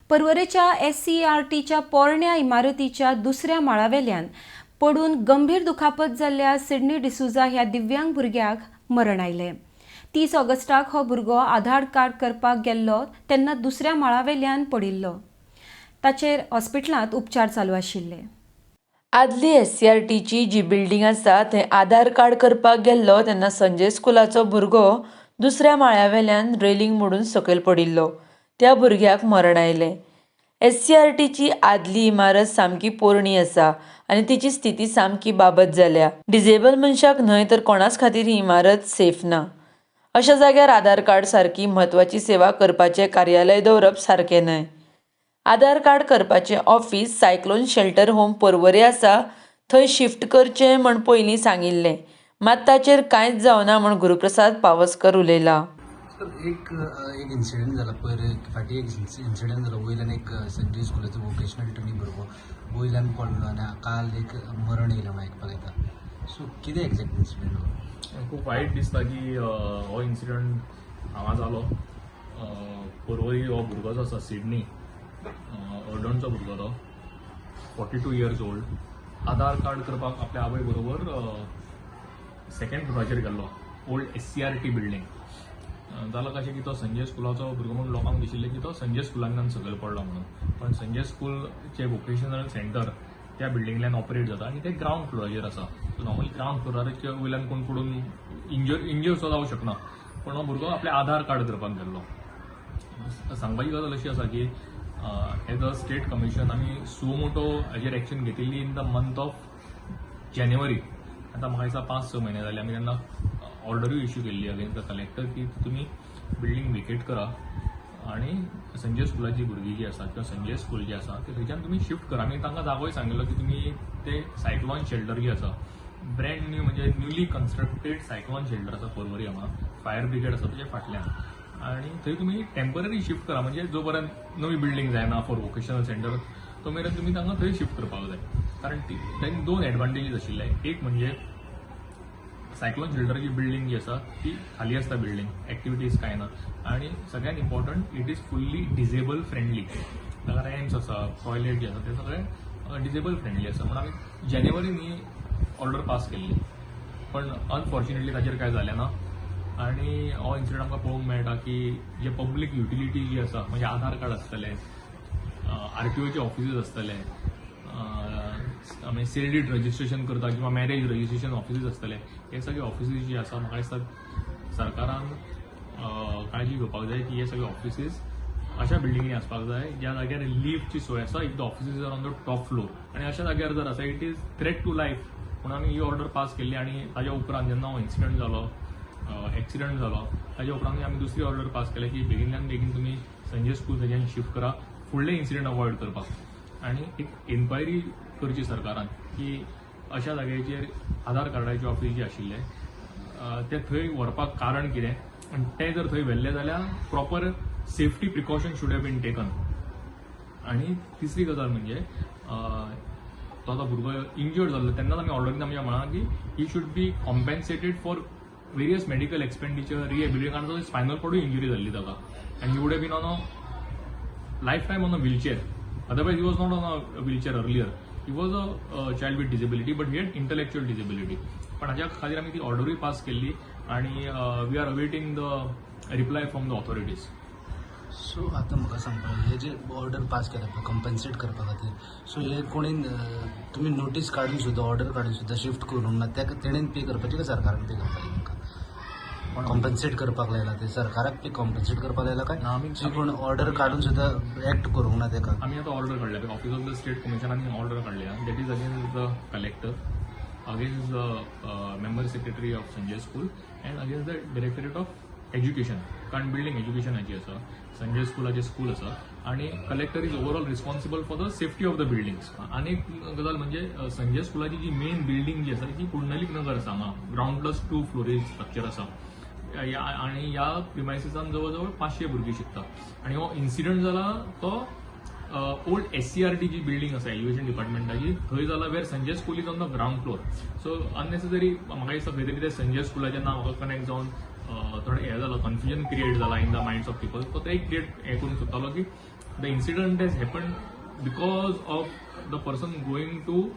पर्वरेच्या एससीईआरटीच्या पोरण्या इमारतीच्या दुसऱ्या माळावेल्यान पडून गंभीर दुखापत जाल्ल्या सिडनी डिसुजा ह्या दिव्यांग भुरग्याक मरण आयलें. 30 ऑगस्टाक हो भुरगो आधार कार्ड करपाक गेल्लो तेन्ना दुसऱ्या माळावेल्यान पडिल्लो. ताचेर हॉस्पिटलांत उपचार चालू आशिल्ले. आदली एससीईआरटीची जी बिल्डींग आसा, थंय आधार कार्ड करपाक गेल्लो तेन्ना संजय स्कुलाचो भुरगो दुसऱ्या माळ्या वेल्यान रेलिंग मोडून सकयल पडिल्लो. त्या भुरग्याक मरण आयलें. एससीईआरटीची आदली इमारत सामकी पोरणी आसा आनी तिची स्थिती सामकी बाबत जाल्या. डिजेबल मनशाक न्हय तर कोणाच खातीर ही इमारत सेफ ना. अशा जाग्यार आधार कार्ड सारकी म्हत्वाची सेवा करपाचें कार्यालय दवरप सारकें न्हय. आधार कार्ड करपाचें ऑफीस सायक्लोन शेल्टर होम पर्वरे आसा थंय शिफ्ट करचें म्हण पयलीं सांगिल्लें, मात ताचेर कांयच जावना म्हूण गुरुप्रसाद पावसकर उलयला. सर, एक एक इन्सिडंट जाला पयर. फाटीं एक इन्सिडंट जालो, वयल्यान एक संजय स्कुलाचो वोकेशनल ट्रेनींग भुरगो वयल्यान पडलो आनी काल एक मरण येयलें म्हूण आयकपाक येता. सो कितें एग्जॅक्ट इन्सिडंट हो? खूब वायट दिसता की हो इन्सिडंट हांगा जालो. पर्वरी हो भुरगो जो आसा सिडनी, अर्डणचो भुरगो तो, 42 years old, आधार कार्ड करपाक आपल्या आवय बरोबर सेकंड फ्लोराचेर गेल्लो, ओल्ड एससीईआरटी बिल्डींग. जालां कशें की तो संजय स्कुलाचो भुरगो म्हणून लोकांक दिशिल्लें की तो संजय स्कुलांतल्यान सकयल पडलो म्हणून. पण संजय स्कूलचें वोकेशनल सेंटर त्या बिल्डिंगल्यान ऑपरेट जाता आनी ते ग्रावंड फ्लोराचेर आसा. सो नॉर्मली ग्रावंड फ्लोराचेर वयल्यान कोण पडून इंजर सुद्दां जावंक शकना. पण हो भुरगो आपलें आधार कार्ड करपाक गेल्लो. सांगपाची गजाल अशी आसा की एज अ स्टेट कमिशन आमी सुओ मोटो हाजेर एक्शन घेतिल्ली in the month of January. आतां म्हाका दिसता 5-6 म्हयने जाले. आमी तेन्ना ऑर्डरूय इश्यू केल्ली अगेन्स्ट the collector की तुमी बिल्डींग वेकेट करा आनी संजय स्कुलाची भुरगीं जी आसा किंवा संजय स्कूल जे आसा ते थंयच्यान तुमी शिफ्ट करा. आमी तांकां जागोय सांगिल्लो की तुमी ते सायक्लॉन शेल्टर जी आसा, ब्रँड न्यू, म्हणजे न्यूली कन्स्ट्रक्टेड सायक्लॉन शेल्टर आसा पर्वरी हांगा, फायर ब्रिगेड आसा तेच्या फाटल्यान, आनी थंय तुमी टेम्पररी शिफ्ट करा. म्हणजे जो पर्यंत नवी बिल्डींग जायना फॉर वोकेशनल सेंटर, तो मेरेन तुमी तांकां थंय शिफ्ट करपाक जाय. कारण ती तांकां दोन एडवांटेजीस आशिल्ले. एक म्हणजे सायक्लोन शेल्टराची बिल्डींग जी आसा ती खाली आसता बिल्डींग, एक्टिविटीज कांय ना आनी सगळ्यात important, it is fully disable friendly. ताका रॅम्प्स आसा, टॉयलेट जे आसा ते सगळे डिजेबल फ्रेंडली आसा. म्हणून आमी जानेवारीन ही ऑर्डर पास केल्ली, पण अनफॉर्च्युनेटली ताचेर कांय जालें ना. आनी हो इन्सिडंट आमकां पळोवंक मेळटा की जे पब्लीक युटिलिटी जी आसा, म्हणजे आधार कार्ड आसतलें, आरटीओचे ऑफिसीस आसतले, आमी सेल did registration करता किंवा मॅरेज रजिस्ट्रेशन ऑफिसीस आसतले, हे सगळे ऑफिसीस जे आसा, म्हाका दिसता सरकारान काळजी घेवपाक जाय की हे सगळे ऑफिसीस अशा बिल्डिंगेनी आसपाक जाय ज्या जाग्यार लिफ्टची सोय आसा, if the offices are on the top floor. आनी अशा जाग्यार जर आसा, it is threat to life. म्हणून आमी ही ऑर्डर पास केल्ली. आनी ताज्या उपरांत जेन्ना हो इन्सिडंट जालो, एक्सिडंट जालो, ताज्या उपरांत आमी दुसरी ऑर्डर पास केली की बेगीनल्यान बेगीन तुमी संजय स्कूल थंयच्यान शिफ्ट करा, फुडले इन्सिडंट अवॉयड करपाक. आनी एक इन्क्वायरी करची सरकारान की अशा जाग्याचेर आधार कार्डाचे ऑफीस जे आशिल्ले ते थंय व्हरपाक कारण कितें आनी ते जर थंय व्हेल्ले जाल्यार proper safety precaution should have been taken. आनी तिसरी गजाल म्हणजे तो आतां भुरगो इंजर्ड जाल्लो तेन्नाच आमी ऑर्डरीन आमी म्हळां की he should be compensated for various medical expenditure, rehabilitation, कारण तो स्पायनल कॉर्डूय इंजुरी जाल्ली ताका आनी he would have been on a life time on a wheelchair. Otherwise, he was not on a wheelchair earlier. He was a child with disability, but he had intellectual disability. पण हाज्या खातीर आमी ती ऑर्डरूय pass केल्ली आनी we are awaiting the reply from the authorities. So आतां म्हाका सांगपा, हे जे ऑर्डर पास केला पळय कंपन्सेट करपा खातीर, सो हे कोणीन तुमी नोटीस काडून सुद्दां, ऑर्डर काडून सुद्दां शिफ्ट करूंक ना, तेका तेणेन पे करपाचें काय सरकारान पे करपाचें? तांकां कॉम्पन्सेट करपाक लायला ते सरकाराक पे कॉम्पन्सेट करपाक लायला काय ना, आमी- जी कोण ऑर्डर काडून सुद्दां एक्ट करूंक ना तेका? आमी आतां ऑर्डर काडल्या, office of the state कमिशनान order काडल्या, that is against the collector, against the member secretary of Sanjay School and against the Directorate of Education, कारण बिल्डींग एज्युकेशनाची आसा, संजय स्कुलाचें स्कूल आसा आनी collector is overall responsible for the safety of the buildings. आनी एक गजाल म्हणजे संजय स्कुलाची जी मेन बिल्डींग जी आसा ती पुंडलीक नगर आसा हांगा, ग्रावंड प्लस 2 फ्लोरीज स्ट्रक्चर आसा आनी ह्या प्रिमायसिसान जवळ जवळ 500 भुरगीं शिकता. आनी हो इन्सिडंट जाला तो ओल्ड एससीईआरटी जी बिल्डींग आसा एज्युकेशन डिपार्टमेंटाची थंय जाला, where Sanjay School is on the ground floor. So unnecessary म्हाका दिसता खंय तरी ते संजय स्कुलाचें नांव म्हाका कनेक्ट जावन थोडें हें जाला, कन्फ्युजन क्रिएट जाला in the minds of people. तो ते क्रिएट हें करूंक सोदतालो की The incident has happen because of the person going to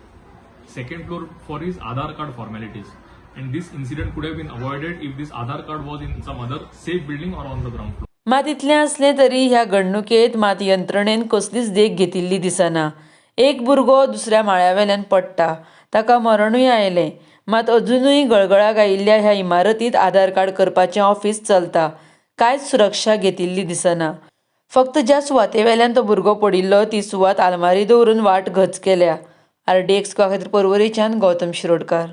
second floor for his Aadhaar card formalities. And this incident could have been avoided if this Aadhaar card was in some other safe building or on the ground floor. मात इतलें आसलें तरी ह्या घडणुकेंत मात यंत्रणेन कसलीच देख घेतिल्ली दिसना. एक भुरगो दुसऱ्या माळ्यावेल्यान पडटा, ताका मरणूय आयलें. मात अजुनूय गळगळाक आयिल्ल्या ह्या इमारतींत आधार कार्ड करपाचें ऑफिस चलता. कांयच सुरक्षा घेतिल्ली दिसना. फक्त ज्या सुवातेवेल्यान तो भुरगो पडिल्लो ती सुवात आलमारी दवरून वाट घच केल्या. आर डी एक्स खातीर पर्वरेच्यान गौतम शिरोडकार.